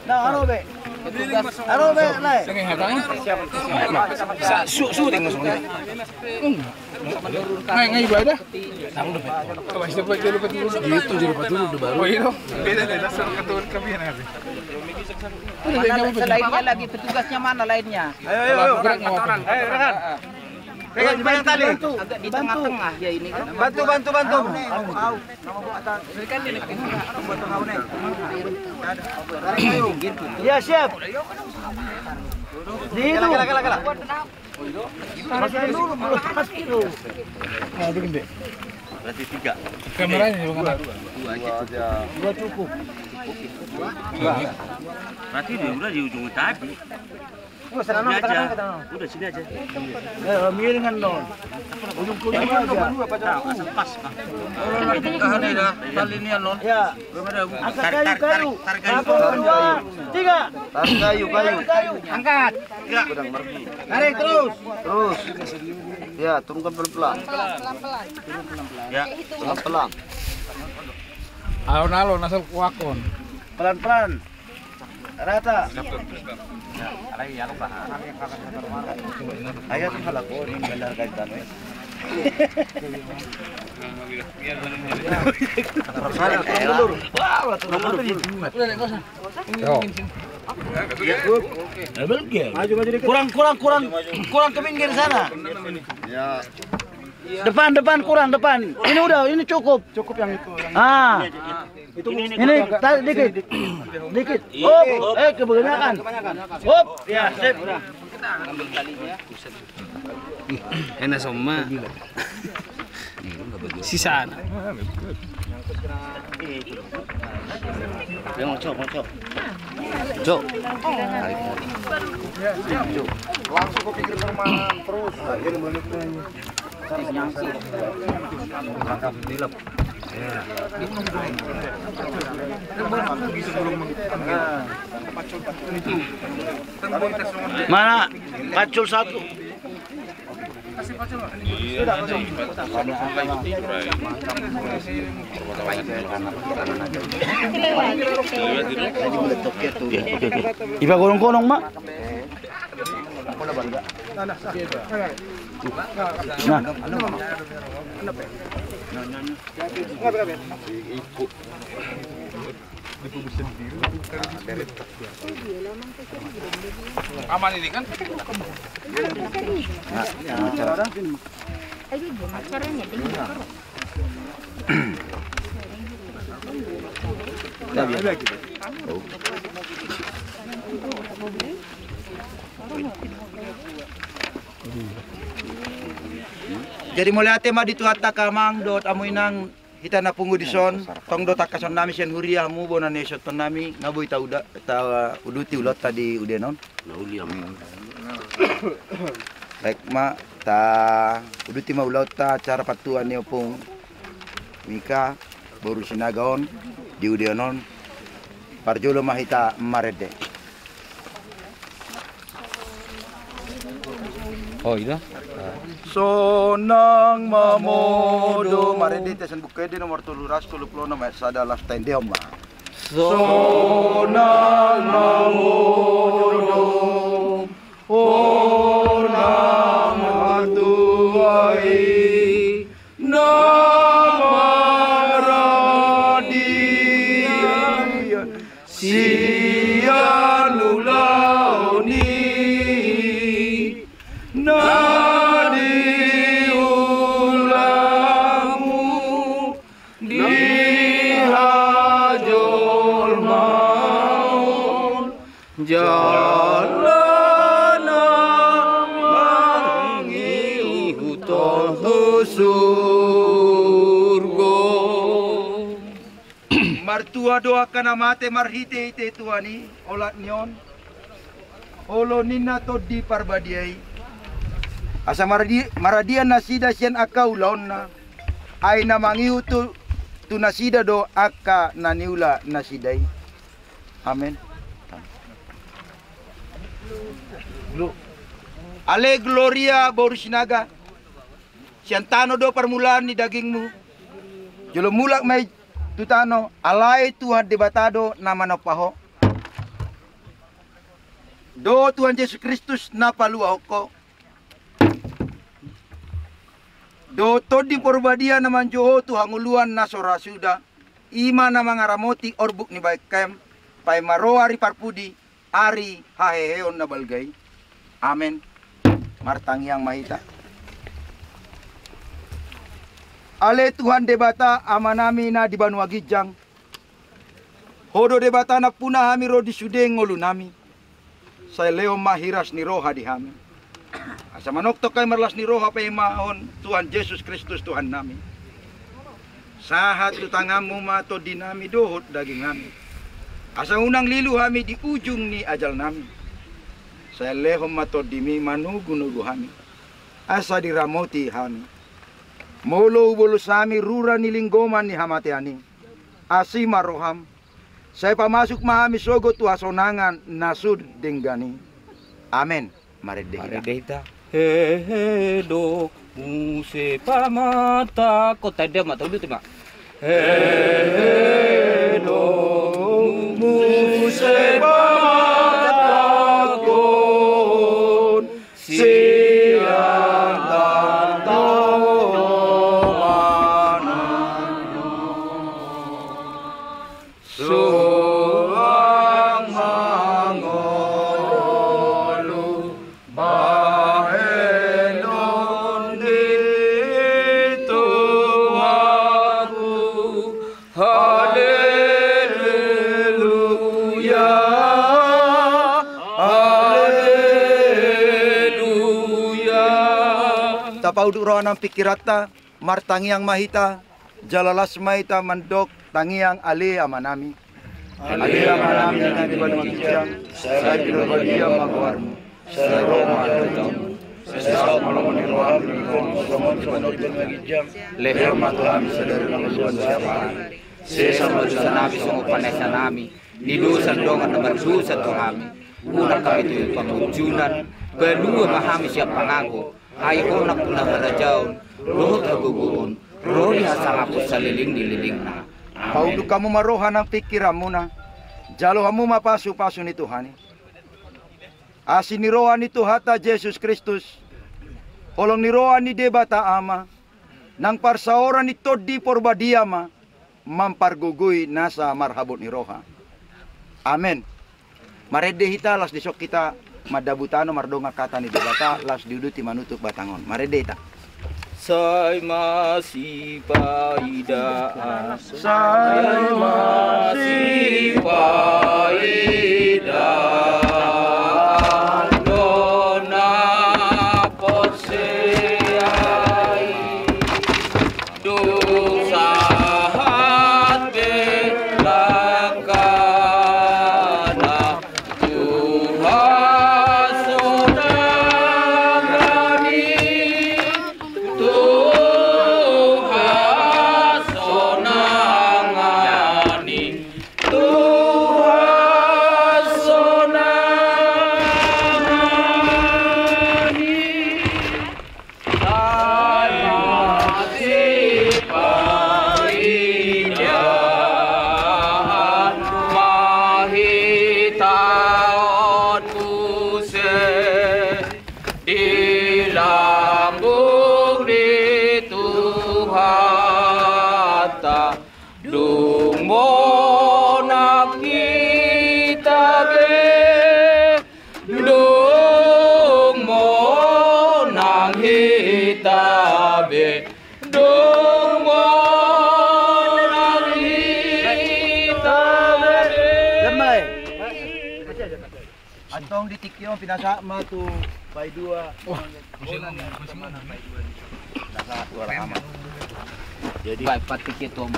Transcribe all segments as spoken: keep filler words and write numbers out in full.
Nah, aro be. Aro be, lai. Sa-, su-, syuting langsung. Ngai, ngai, ibadah. Gitu, jadi patulun udah baru. Oh, iya, dong. Beda deh, dasar ketua kami yang ada. Udah, mana nggak apa-apa. Lainnya lagi, petugasnya mana lainnya? Ayo, ayo, ayo. Gerak, nggak apa-apa. Ayo, rekan. Pegang, pegang tali. Agak di tengah-tengah ya ini kan. Bantu, bantu, bantu. Au, au. Ya, siap. Di itu. Kela, kela, kela, kela. Masukin dulu, masukin dulu. Nah, bikin deh. Berarti tiga. Kameranya, Bang. Dua, dua. Dua aja. Dua cukup. Berarti dia udah di ujung tadi. Udah, sana, sini aja. Udah, sini aja. Eh, miringan dong. Ujung kuning aja. Nah, asal pas, Bang. Tahan ya, dah. Tali ini ya, non. Ya. Belum ada. Angkat kayu, kayu. Tarik, tarik, tarik kayu. Satu, dua, tiga. Tarik kayu, kayu. Kayu. Angkat. Ya. Tarik terus. Terus. Ya, turunkan pelan-pelan. Pelan-pelan. Ya. Pelan-pelan. Alon-alon, asal kuakon. Pelan-pelan. Rata. Ayo, tuh, kalau kau ini benar kan, Tan, eh? Wah, betul, betul. Yo. Kurang, kurang, kurang, kurang ke pinggir sana. Ya. Depan, depan, kurang depan. Ini udah, ini cukup. Cukup yang itu, yang Ah. Ini, ini, tarik dikit. Dikit. Oh, eh, kebanyakan. Hop, ya, sip. Enak sama. Sisa anak. Dia mau cok, mau cok. Cok. Tarik, tarik. Cok. Langsung ke pinggir normal terus. Mana pacul satu? Iba gonong-gonong, Mak. Nah. Aman ini kan? Jadi mauliate ma di Tuhanta, amang dohot hamu inang, hita na pungu dison, tong do tangkason nami sian huria hamu bona na isonton nami, nga boi tauda, tauduti ulaonta di udean on. Baik ma, tauduti ma ulaonta acara pantuan ni Ompung Mika boru Sinaga on di udean on. Parjolo ma hita marende. Oh, ida. Sonang mamodom. Marende hita sian Buku Ende nomor tolu ratus tolu pulu onom ayat sada, laos taendehon ma. Sonang mamodom, o na martua i, na maradian sian ulaon i, na di ulaonmu di hajolmaon, jala na mangihuthon surgo. Martua do angka na mate marhitehite Tuhan i, olat ni on, olo ninna Tondi Parbadia i. Asa maradi-, maradian nasida sian angka ulaonna, ai na mangihut tu, tu nasida do angka na niula nasida i. Amen. Ale Gloria boru Sinaga, sian tano do parmulaan ni dagingmu, jolo mulak ma i tu tano, alai Tuhan Debata do na manompa ho. Dohot Tuhan Jesus Kristus na paluahon ho. Dohot Tondi Parbadia na manjou ho tu hangoluan na so ra suda, i ma na mangaramoti orbuk ni baengkem, paima ro ari parpudi, ari haheheon na balga i. Amen. Martangiang ma hita. Ale Tuhan Debata Amanami na di banua ginjang, Ho do Debata nampuna hami ro di sude ngolunami. Sai lehon ma hiras ni roha di hami, asa manongtong hami marlas ni roha paimahon Tuhan Jesus Kristus Tuhannami. Sahat tu tanganmu ma tondinami dohot dagingnami, asa unang lilu hami di ujung ni ajalnami. Sai lehon ma tondimi manogunogu hami, asa diramoti hami. Molo hubolus hami rura ni linggoman ni hamatean i, asi ma roham, sai pamasuk ma hami sogot tu hasonangan na sun denggan i. Amen. Marende hita. Marende hita. Hehe do muse pamatangkon. Taendehon ma, taudut ma. Hehe do muse pamatangkon. Sian tantangan suang mangolu, bahenon ni tuaku. Haleluya, haleluya. Tapauduk roha nang pingkiranta, martangiang ma hita, jala las ma hita mandok tangiang Ale Amanami. Ale Amanami na di banua ginjang, sai pinarbadia ma goarmu. Sai ro ma harajaonmu. Sai saut ma lomo ni roham di banua ginjang. Lehon ma tu hami sadari on hangoluan siapari. Sesa ma dosanami songon panesanami di dosa ni dongan na mardosa tu hami. Unang hami tutu tu pangunjunan, palua ma hami sian pangago. Ai Ho nampuna harajaon dohot hagogoon ro di hasangapon saleleng ni lelengna. Amen. Pauduk hamu ma roha nang pingkiranmuna, jalo hamu ma pasupasu ni Tuhan i. Asi ni roha ni Tuhanta Jesus Kristus, holong ni roha ni Debata Ama, nang parsaoran ni Tondi Porbadia ma mampargogoi nasa marhabot ni roha. Amen. Marende hita, laos dison hita mandabu tano mardongan hata ni Debata, laos diuduti manutup batang on. Marende hita. Sai masipaidaan, sai masipaidaan do na porsea i. Dung sahat pe langkana, tu hasonangan i, tu hasonangan i, tu hasonangan Tabe, dormo nang hita be. Damai. Antong di tingki on pinasahat ma tu paidua. Wah, pinasahat tu halak aman. Jadi, baik, patik itu, Om.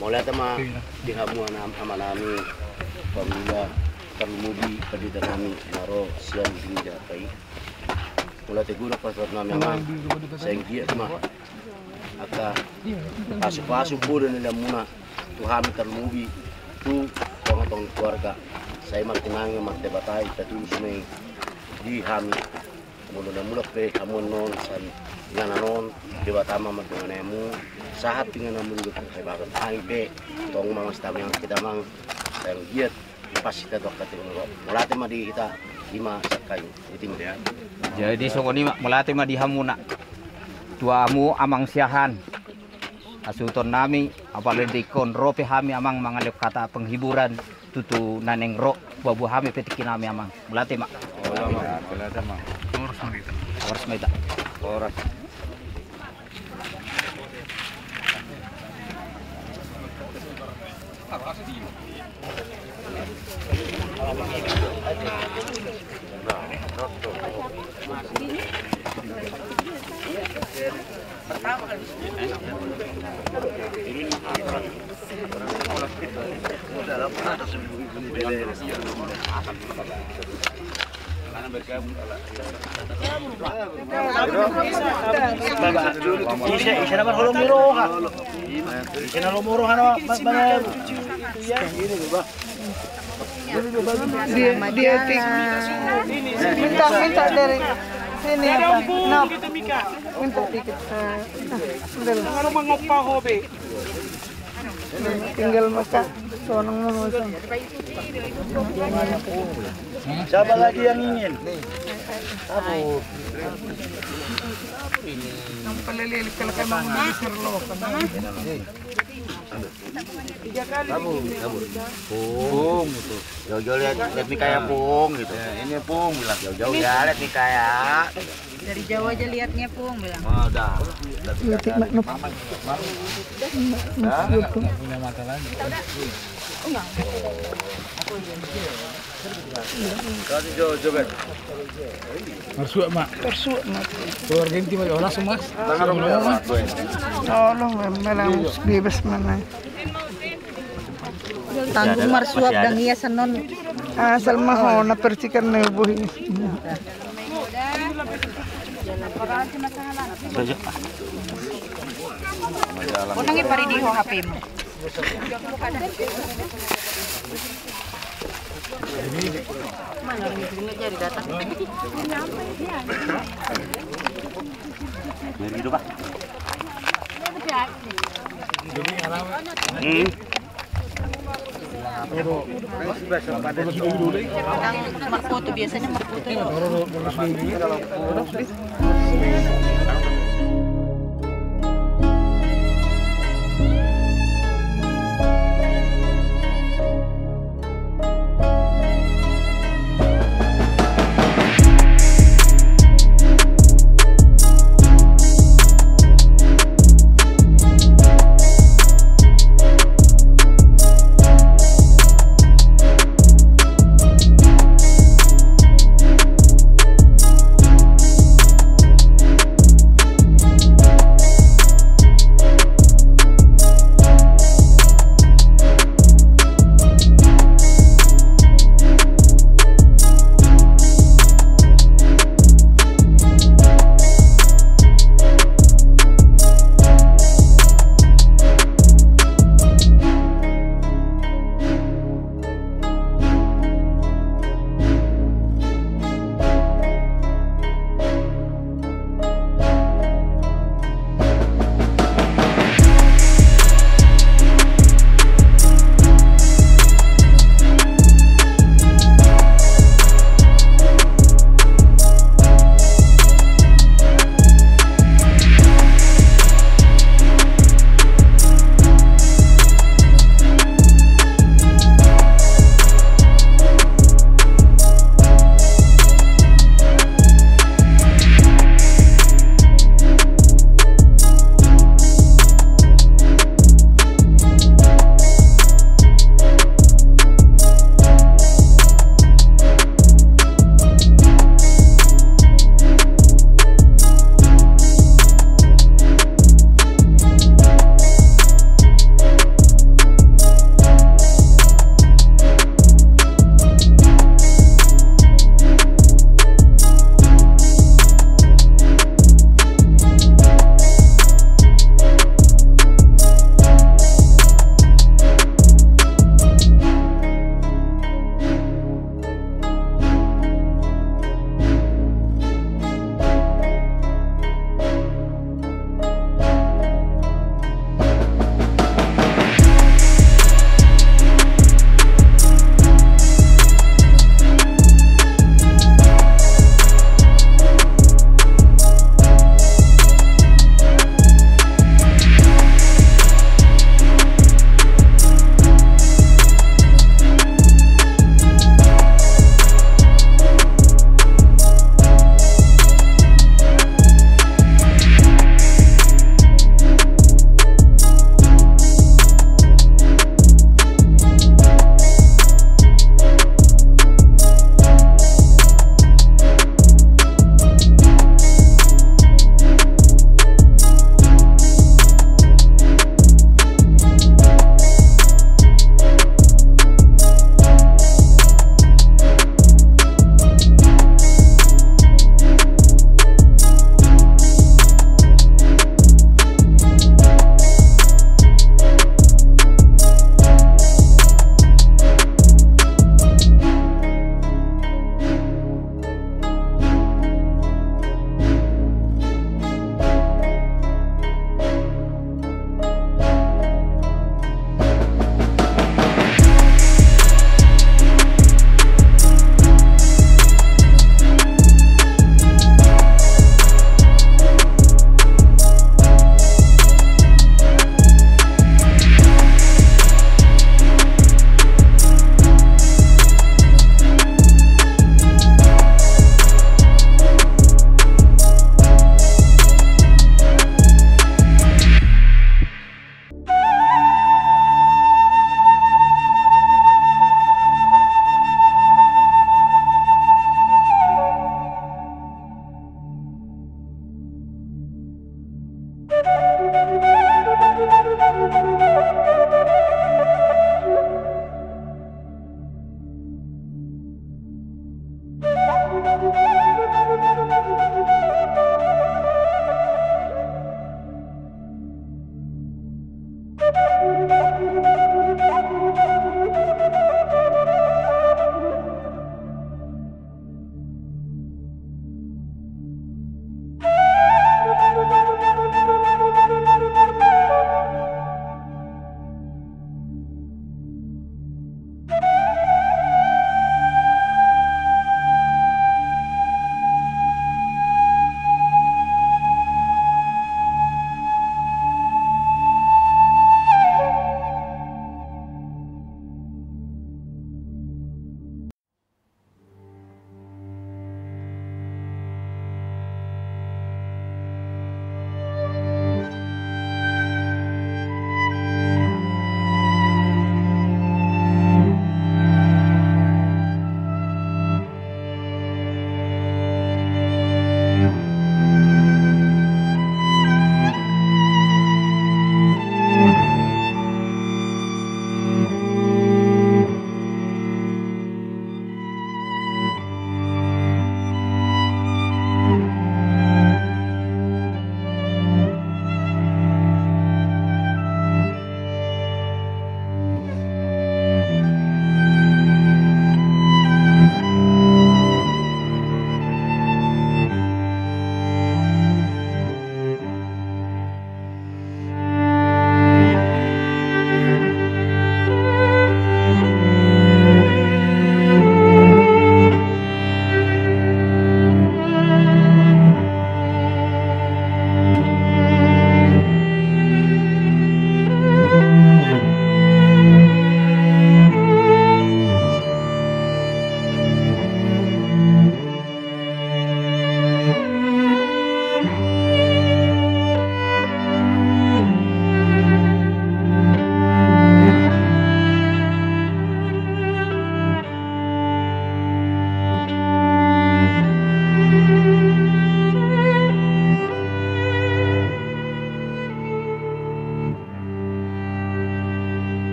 Mauliate ma di hamu amanami, pangula, tarlumobi pandita nami na ro sian di Jakarta i. Mauliate godang pasahat nami, amang, sai anggiat ma angka pasupasu poda ni dainmuna tu hami, tarlumobi tu tongatonga keluarga. Sai martinangi ma Debata i, patulus ma i di hami. Molo na mulak pe hamu annon sian inganan on, Debata ma mandongani hamu, sahat tu inganan muna dohot tu hahipason. Hami pe tong ma, Amang, sitamiang hita, Amang, sai anggiat pas hita tu angka tingki on. Mauliate ma di hita, i ma sangkap i. Jadi songon i ma, mauliate ma di hamuna, tu hamu Amang Siahaan. Hasuhuton nami, apala di ingkon ro pe hami, Amang, mangalehon hata penghiburan tu, tu na naeng ro, boaboa hami pe tingki nami, Amang. Mauliate ma. Horas ma hita. Horas ma hita. Horas. Ise, ise na marholong ni roha. Ise na lomo roha na ma-, ma-, ma-, Dia, dia tik. Minta, minta dari sini apa? Nah, minta dikit. Eh, nah, udah lah. Kalau mengopah hobi. Tinggal maka sonong mau. Siapa lagi yang ingin? Abu. Yang peleleh kalau kamu mau diserlokan. Tiga kali. Abu, abu. Pung itu. Jauh-jauh lihat, lihat Mikaya, Pung, gitu. Ya, ini Pung bilang. Jauh-jauh ya, lihat Mikaya. Dari jauh aja liatnya, Pung, bilang. Oh, udah. Iya, Cik, maklum. Maklum. Hah? Nggak punya mata lagi. Marsuak ma. Marsuak ma. Keluarga inti ma, langsung, Mas. Tolong, malam bebas mana. Tanggung marsuak dang ia senon. Asal ma ho na percikan na bohi. Unang i pari di ho H P-mu. Mana orang itu nggak jadi datang. Mari dulu, Pak. Hmm. Marfoto, biasanya marfoto.